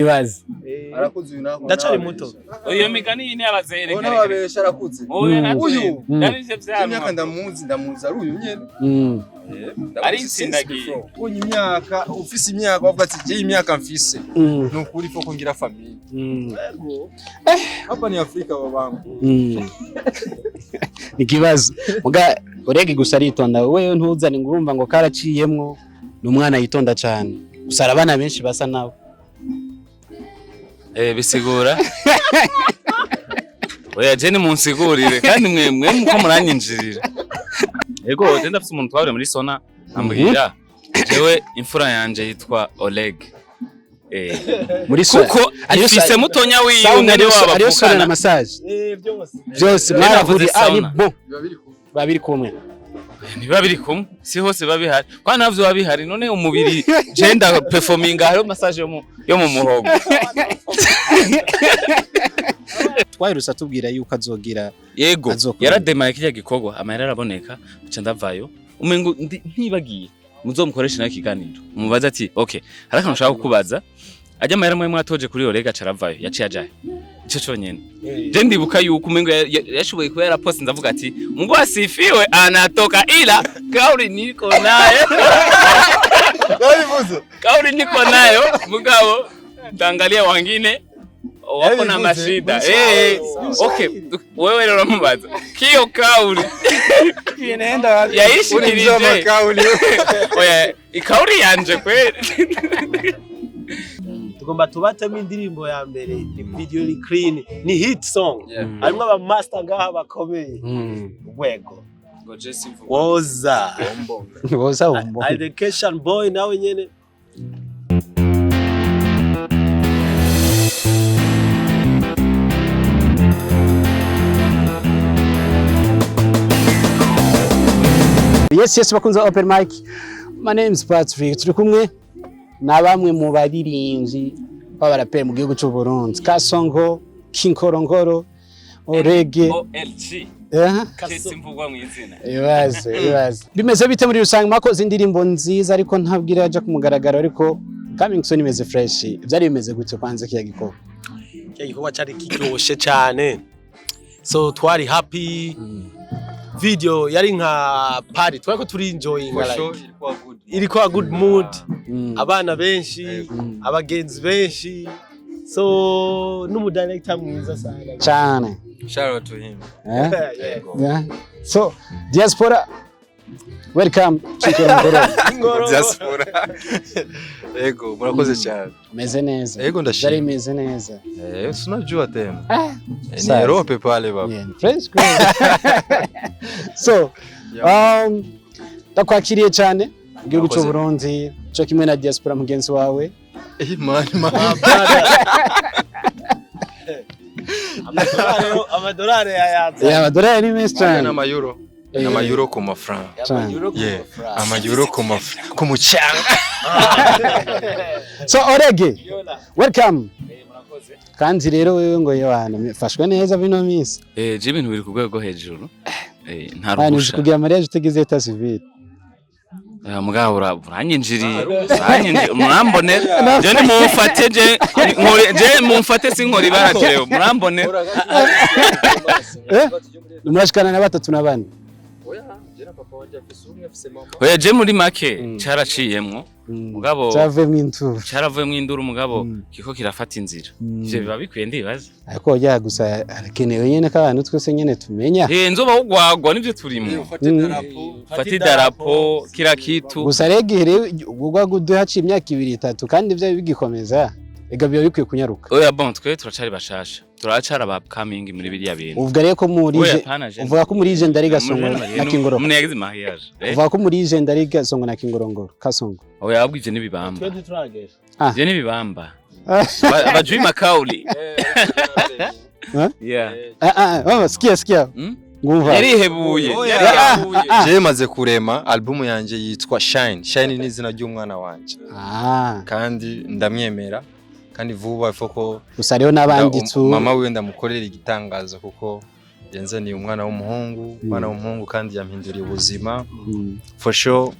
Ibaze. Arakuze uyu naho. Ndacari muto. Iyo migani iyi ntiyabazere. Ubona babesha arakuze. Uyu. Nabije Imyaka vyaruma. ndamuzi, ndamuzi ari uyu nyene. Ari insindagiye. Ubonye imyaka, ufise imyaka wavuga ati je imyaka mfise. Ni ukuri fo ko ngira famille. Hapa ni Afrika babangu. Ni ikibazo. Muga urege gusa aritonda, wewe ntuzane ngo urumva ngo karaciyemwo, ni umwana yitonda cyane. Gusa hari abana benshi basa nawe. Bisigura. Oya, je nimunsigurire kandi mwe mwe muko muranyinjirira. Ego, je ndafise umuntu twahuriye muri sona ambwira jewe imfura yanje yitwa Oleg. Muri Kuko ariyo ifise mutonya wiwe sauna mwene wabo ariyo sauna na bavukana. massage. Byose. Byose Navuze mwarahuriye, ah ni sauna. bon. Biba biri kumwe. Babiri kumwe. Ntibiba biri kumwe, si hose biba bihari. Kwa navyo biba bihari, none umubiri je nda performinga hariho massage yo mu muhogo. Twaherutse atubwira yuko azogira Yego, Azokora. yarademaye kirya gikorwa, amahera araboneka, nca ndavayo. Umengo ntibagiye. Muzomukoreshe nawe ikiganiro. Umubaze ati, okay, hari akantu nshaka kukubaza. Ajya amahera mwe mwatoje kuri Oleg aca aravayo, yaciye ajayo. Ico conyene. Je ndibuka yuko umengo yashoboye kuba yaraposte, ndavuga ati, Mungu asifiwe anatoka ila kauli niko nayo. Yabivuze. Kauli niko nayo, mugabo tangalia wengine wako na Yabivuze. mashida. Okay, wewe rero uramubaza. Kiyo kauli yayishikirije. Kauli. Oya, ikauli yanje kweli. Tugomba tubatemo indirimbo ya mbere ni video ni clean ni hit song. Harimo aba master ngaha bakomeye. Urwego. Woza. Woza umbo. Education boy nawe nyene. Yes, bakunze open mic. My name is Patrick. Turi kumwe na bamwe mu baririmbyi b'abaraperi mu gihugu cy'u Burundi. Kasongo, Kinkorongoro, Orege. OLG. Eh? Jesse mvugwa mu izina. Ibaze, ibaze. Bimeze bite muri rusange? Mwakoze indirimbo nziza ariko ntabwo iraja ku mugaragaro, ariko coming soon imeze fresh. Byari bimeze gute kwanza kiya gikorwa? Icyo gikorwa cyari kiryoshe cyane. So twari happy. Video yari nka party, twariko turi enjoying For like. sure ilikuwa good. Ilikuwa good mood. Abana benshi, abagenzi benshi. So n'umudirector mwiza sana. Cyane. Shout out to him. Eh? Yeah. Yeah. So, diaspora, welcome Kinkorongoro. Ingoro. Diaspora. Ego, murakoze cyane. Meze neza. Ego ndashima. Byari bimeze neza. Sinajua tena. Ni Sawa. Europe pale baba. Yeah, fresh kweli. So, ndakwakiriye cyane mu gihugu cy'u Murakoze. Burundi, cyo kimwe na diaspora mugenzi wawe. Man, man. Amadolari yayanze. Yeah, amadolari ni menshi cyane. N'amayuro. N'amayuro ku mafaranga. Cyane. Yeah. Amayuro ku mafaranga. Ku mucanga. So, Orege, welcome. Kandi rero wewe ngo yohana mfashwe neza bino minsi. Je ibintu biri ku rwego rwo hejuru. Nta Mwana uzi ruhusha. kugira mariage utegeze état civil. Mugabo uranyinjiriye. Uranyinjiriye. Murambonera. Je nimumfate je nkore je mumfate sinkora ibara jewe. Murambonera. Eh? Murashikana na batatu na bane. Oya, je muri make caraciyemwo. Mugabo Cavemwo inturo. caravuyemwo induru, mugabo kiko kirafata inzira. Ivyo biba bikwiye ndibaza. Ariko rya gusa harakenewe nyene ko abantu twese nyene tumenya. Nzoba ugwagwa nivyo turimo. Fata idarapo kila kitu. Gusa rero igihe rero ugwa haciye imyaka ibiri itatu kandi ivyo bigikomeza, ega biba bikwiye kunyaruka. Oya, bon, twe turacari bashasha. Turacara ba upcoming muri biriya bintu. Uvuga rero ko muri Oya, pana je. uvuga ko muri je ndari Gasongo na Kingorongoro. Umuntu yagize mariage. Uvuga ko muri je ndari Gasongo na Kingorongoro. Kasongo. Oya, ahubwo ivyo n'ibibamba. Twe ntituragera. Ivyo n'ibibamba. Abajui makauli. Eh? Yeah. Ah ah, ah, sikia sikia. Ngumva. Yarihebuye. Oya. Yarihebuye. Je maze kurema album yanje yitwa Shine. Shine ni izina ry'umwana wanje. Ah, Kandi ndamwemera. Kandi vuba ifoko gusa rero n'abandi tu mama wiwe ndamukorera igitangazo kuko yanzaniye umwana w'umuhungu, umwana w'umuhungu kandi yampinduriye ubuzima. For sure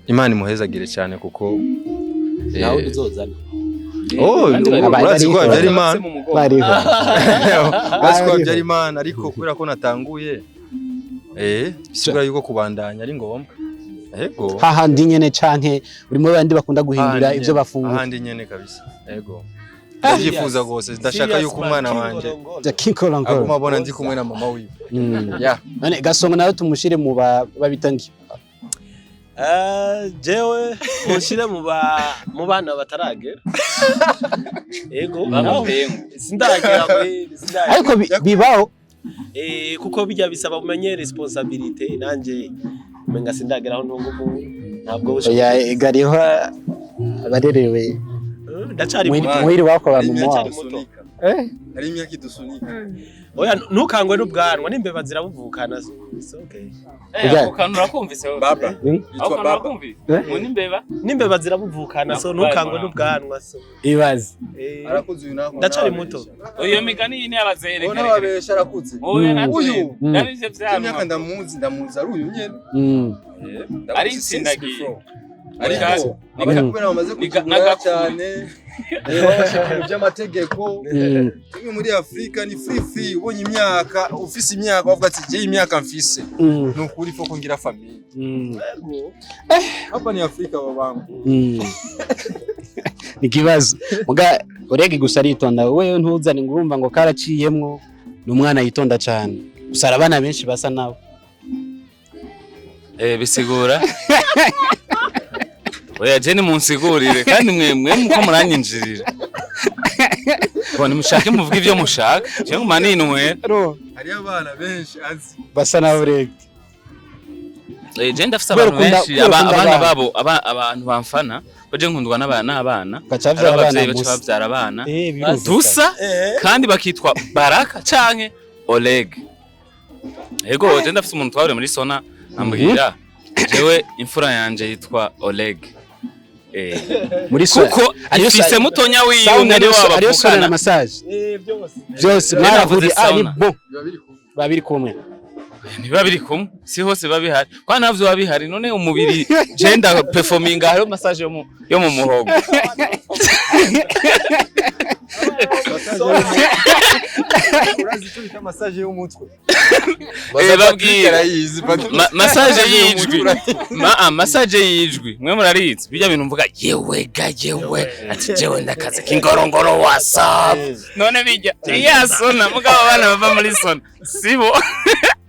Imana imuhezagire cyane kuko Nawe uzozana. Oh, Abandi bari- urazi ko Bariho. habyara Imana. Mu mugongo. Bariho. Urazi ko Bariho. habyara Imana, ariko kubera ko natanguye, bisigura yuko kubandanya ari ngombwa. Ego. Hahandi nyene canke uri muri bandi bakunda guhindura Ahandi ivyo nyene, bafungura? ahandi nyene kabisa. Ego. Ndavyifuza gose, ndashaka yuko umwana wanje The King Kolongolo. aguma abona ndi kumwe na mama wiwe. Yeah. None Gasongo nawe tumushire mu babita ngi? Jewe mushire mu bana bataragera. Ego. Bamupengu. Sindagera kweli, sindagera. Ariko bibaho. Kuko bijya bisaba umenye responsabilité, nanje umenga sindagera aho ntunga umuntu. Ntabwo Oya, gariho abarerewe. Ndacari muto. Muhiri wako ba mama Ndacyari wabo. muto. Hari imyaka idusunika. Oya, ntukangwe n'ubwanwa, n'imbeba zirabuvukana. It's okay. Ako kantu urakumvise wowe? Baba. Ako Yitwa kantu Baba. urakumvise? Ngo n'imbeba? N'imbeba zirabuvukana, so ntukangwe n'ubwanwa, so. Ibaze. Arakuze uyu naho. Ndacari muto. Iyo migani iyi ni y'abazehe. Ubona babesha, arakuze. Oya, natwe. Uyu. Nabivyo Imyaka vyanwa. ndamuzi ari uyu nyene. Ari itsindagiye. Ariko abari kubera bamaze kutugura n'agakuri. cyane, babasha ibintu by'amategeko. Tumwe muri Afurika ni free free, ubonye imyaka, ufise imyaka bavuga ati je imyaka mfise ni ukuri faut ko ngira famille. Hapa ni Afrika, babangu. Ni ikibazo muga urege gusa aritonda, wewe ntuzane ngo urumva ngo karaciyemwo, ni umwana yitonda cyane, gusa hari abana benshi basa nawe. Bisigura. Oya, je nimunsigurire kandi mwe mwe muko muranyinjirira. Bo nimushake muvuge ivyo mushaka. Je nguma ninwe. Hariyo abana benshi azi. Basa nawe urege. Je ndafise Kubera abantu benshi kubera ukunda abana abana. babo abantu bamfana. Baje nkundwa n'abana n'abana. Gaca bavyara abana Abavyeyi baca musa. bavyara abana. Birumvikana. Dusa kandi bakitwa Baraka canke Oleg. Ego, je ndafise umuntu twahuriye muri Sona ambwira jewe imfura yanje yitwa Oleg. Muri Kuko Ariyo ifise mutonya wiwe sauna, mwene wabo ariyo sauna na bavukana. massage. Byose. Byose Rero mwarahuriye navuze ah ni sauna. bon babiri kumwe. Ntibiba biri kumwe, si hose biba bihari kwa navyo biba bihari. None umubiri je nda performinga, hariho massage yo mu muhogo. Urazi icyo bita massage y'umutwe? Babwira. Arayizi. Massage y'ijwi, massage y'ijwi mwe murarizi, bijya bintu mvuga yewe ga yewe, ati jewe ndakaze k'ingorongoro whatsapp. None bijya iya sona, mugabo abana bava muri sona sibo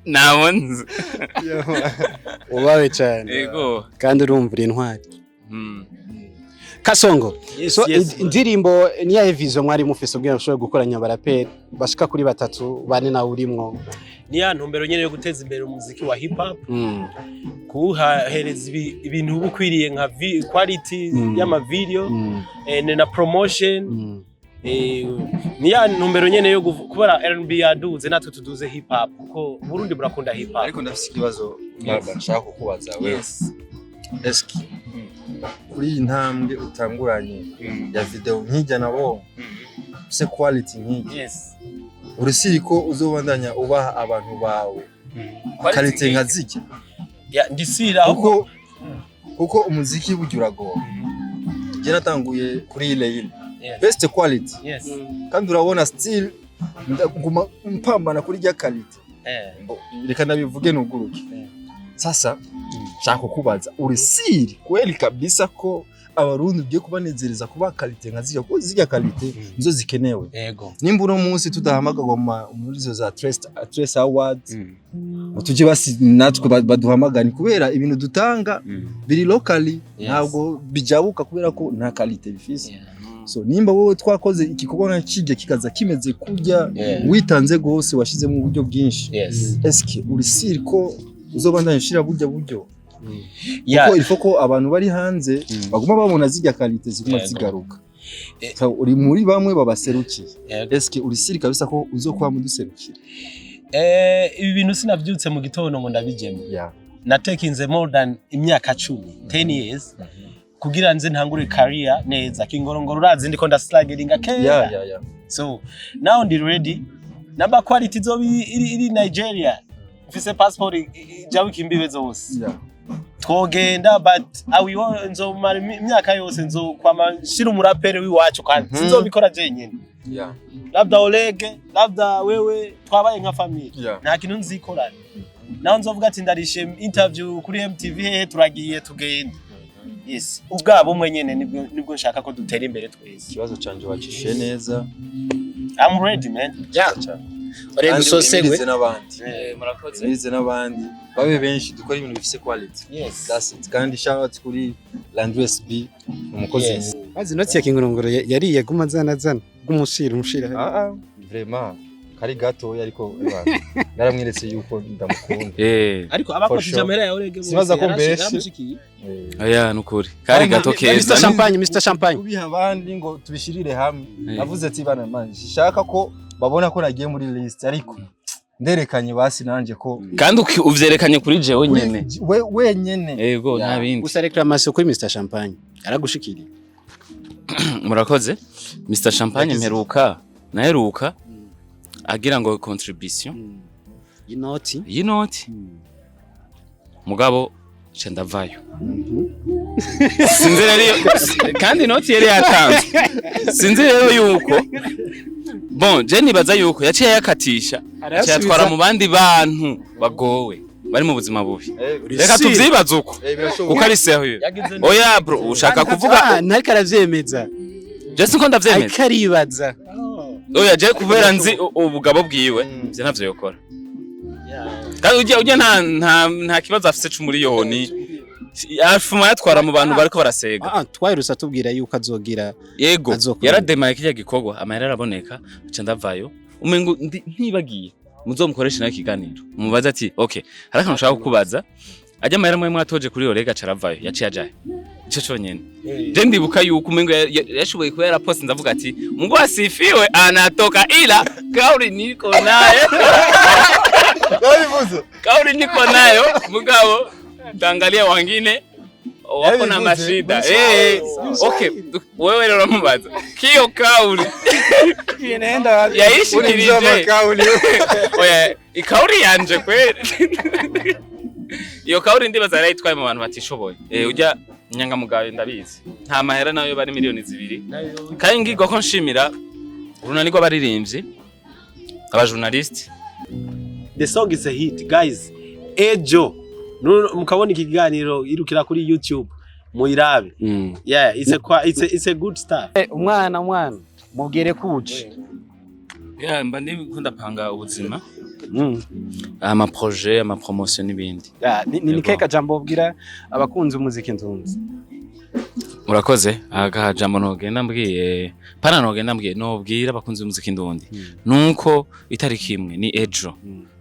nabo nzi. Ubawe cyane. Yego. Kandi urumva uri intwari. Kasongo. Yes, So yes. indirimbo niyahe vision mwari mufise kugira ngo mushobore gukoranya abaraperi bashika kuri batatu, bane nawe urimwo? Ni ya ntumbero nyene yo guteza imbere umuziki wa hip hop, kuwuhereza ibintu uba ukwiriye nka quality y'amavideo na promotion. Ni ya ntumbero nyene yo kubera R&B yaduze, natwe tuduze hip hop, kuko Burundi burakunda hip hop. Ariko ndafise ikibazo, Baba, nshaka kukubaza wewe. Yes. Eski kuri iyi ntambwe utanguranye ya video nk'ijya nabo se quality nk'ijya, urusiri ko uzobandanya ubaha abantu bawe quality nka zijya? Ya, ndisira aho. Kuko umuziki burya uragora. Je natanguye kuri ile ile best quality, kandi urabona still nguma mpambana kuri rya quality. Reka ndabivuge nuguruke. Sasa nshaka kukubaza, uri sûr kweli kabisa ko Abarundi ugiye kubanezereza kuba qualité nka zirya, kuko zirya qualité nizo zikenewe? Nimba uno munsi tudahamagarwa muri izo za Trace Awards ngo tujye basi natwe baduhamagane kubera ibintu dutanga biri locally, ntabwo bijabuka kubera ko nta qualité bifise. So nimba wowe twakoze igikorwa nka kijya kikaza kimeze kurya, witanze gose, washizemo uburyo bwinshi, eske uri sûr ko uzobandanya ushira burya buryo? Kuko il faut ko abantu bari hanze baguma babona zirya qualité ziguma zigaruka. So, uri muri bamwe babaserukiye. Eske uri sûr kabisa ko uzokuba muduserukira? Ibi bintu sinavyutse mu gitondo ngo ndabijemo. Natekinze more than imyaka 10, 10 years, kugira nze ntangure career neza. Kingorongoro urazi ndiko ndastrugglinga kera. Yeah. So now ndi ready, namba quality izoba iri Nigeria, mfise passport ijabuka imbibe zose. Twogenda, but awiwo nzomara imyaka yose nzokwama nshira umuraperi w'iwacu, kandi sinzobikora jenyine. Labda Oleg, labda wewe, twabaye nka famille. Nta kintu nzikorana naho nzovuga ati ndarishe interview kuri MTV, hehe, turagiye, tugende. Yes, ubwabo umwe nyene nibwo nshaka ko dutera imbere twese. Ikibazo canje wacishe neza. I'm ready, man. Yeah. Orega Kandi usosegwe. uhimirize n'abandi. Murakoze. Uhimirize n'abandi babe benshi, dukore ibintu bifise quality. That's it. Kandi shout out kuri Landry SB, umukozi mwiza. Mazi inoti ya Kingorongoro yariye guma zana zana gumushira umushira. Ah ah, vraiment kari gatoya, ariko ebana, naramweretse yuko ndamukunda. Ariko abakoresheje amahera ya Oleg bose Sibaza ko mbeshe. yaramushikiye. Oya, nukuri kari gato Mr keza. Champagne, Mr Champagne. Kubiha abandi ngo tubishirire hamwe. Navuze ati bana man, shaka ko babona ko nagiye muri list, ariko nderekanye basi nanje ko Kandi uvyerekanye kuri jewe nyene. We wenyene. Yego, nta bindi. Gusa réclamation kuri Mr Champagne yaragushikiriye. Murakoze. Mr Champagne, Yagize- mperuka naheruka agira ngo contribution Inoti. y'inoti, mugabo nca ndavayo. Sinzi rero kandi inoti yari yatanzwe. Sinzi rero yuko, bon, je nibaza yuko yaciye yakatisha, yaciye atwara mu bandi bantu bagowe bari mu buzima bubi. Reka tuvyibaze uko, kuko ari sérieux. Yagize Oya bro, ushaka kuvuga Ah, ntariko aravyemeza. Je sinko ndavyemeza. Ariko aribaza. Oya, je kubera nzi ubugabo bwiwe, ivyo ntavyo yokora. Kandi ujya nta kibazo afise c'umuriyoni, afuma yatwara mu bantu bariko barasega. Ah, twahirutse atubwira yuko azogira Yego. Azokora. Yarademaye kirya gikorwa, amahera araboneka, nca ndavayo. Umengo ntibagiye muzomukoreshe nawe ikiganiro, umubaze ati okay, hari akantu nshaka kukubaza: ajya amahera mwe mwatoje kuri Oleg aca aravayo, yaciye ajahe? Ico conyene. Je ndibuka yuko umengo yashoboye kuba yaraposte, ndavuga ati Mungu asifiwe, anatoka, ila kauli niko nayo. Yabivuze. Kauli niko nayo, mugabo tangalia wengine wako na Yabivuze. mashida. Okay, wewe rero uramubaza kiyo kauli yayishikirije. Kauli. Oya, ikauri yanje kweli, iyo kauri ndibaza yarayitwaye mu bantu batishoboye. Ujya inyangamugayo, ndabizi nta mahera nayo bari miliyoni 2. Kandi ngirwa ko nshimira urunani rw'abaririmbyi, abajournaliste. The song is a hit, guys. Ejo mukabona iki kiganiro, irukira kuri YouTube muyirabe. Yeah, it's a good stuff. Umwana umwana mubwire kuje. Yeah, mba ndiko ndapanga ubuzima, ama projet, ama promotion n'ibindi. Ya, ni Yego. kahe kajambo ubwira abakunzi umuziki ntunzi? Murakoze. Aga jambo nogenda mbwiye pana, nogenda mbwiye, nobwira abakunzi b'umuziki ndundi nuko itariki 1 ni ejo,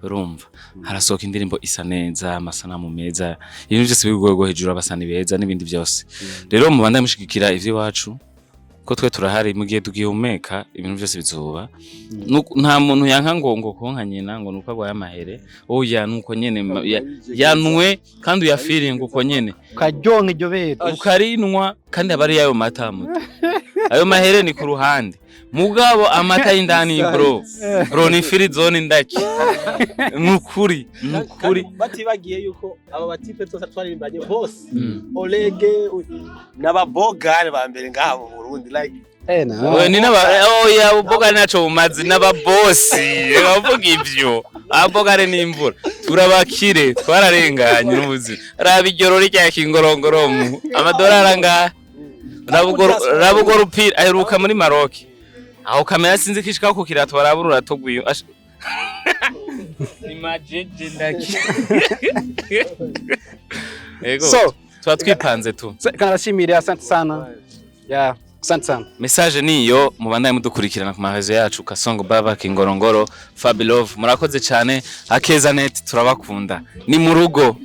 urumva harasohoka indirimbo isa neza, amasanamu meza, ibintu byose biri ku rwego hejuru, abasani beza n'ibindi byose. Rero mubandanye mushigikira ivy'iwacu, ko twe turahari mu gihe tugihumeka, ibintu byose bizoba. Nta muntu yanka ngo konka nyina ngo nuko agwaye amahere. Oya, nuko nyene yanwe kandi uyafiringa uko nyene. Ukaryonka iryo bere. Ukarinwa, kandi aba ari yayo mata muto. Ayo mahere ni ku ruhande, mugabo amata y'indani, bro, bro, ni firizone ndaki, nukuri nukuri. Kandi batibagiye yuko aba batipe twose twaririmbanye bose, Olege n'ababogare ba mbere ngaha mu Burundi, like. Eh, na. Oya, ni n'aba, oya, ubogare naco bumazi, n'ababosi bavuga ivyo, abogare n'imvura, turabakire, twararenganye n'ubuzima. Raba ijoro rya Kingorongoromu, amadolari angahe? Raba urwo rupira aheruka muri Maroc, aho kamera sinzi ko ishika ku kirato, baraba ururato rwiwe. Ni majeje ndaki. Ego. So, tuba twipanze tu. Kanabashimire, asante sana. Yeah, asante sana. Message niyo, mubandanye mudukurikirana ku marezo yacu, Kasongo Baba, Kingorongoro, Fabilove. Murakoze cyane. Akeza net, turabakunda, ni mu rugo.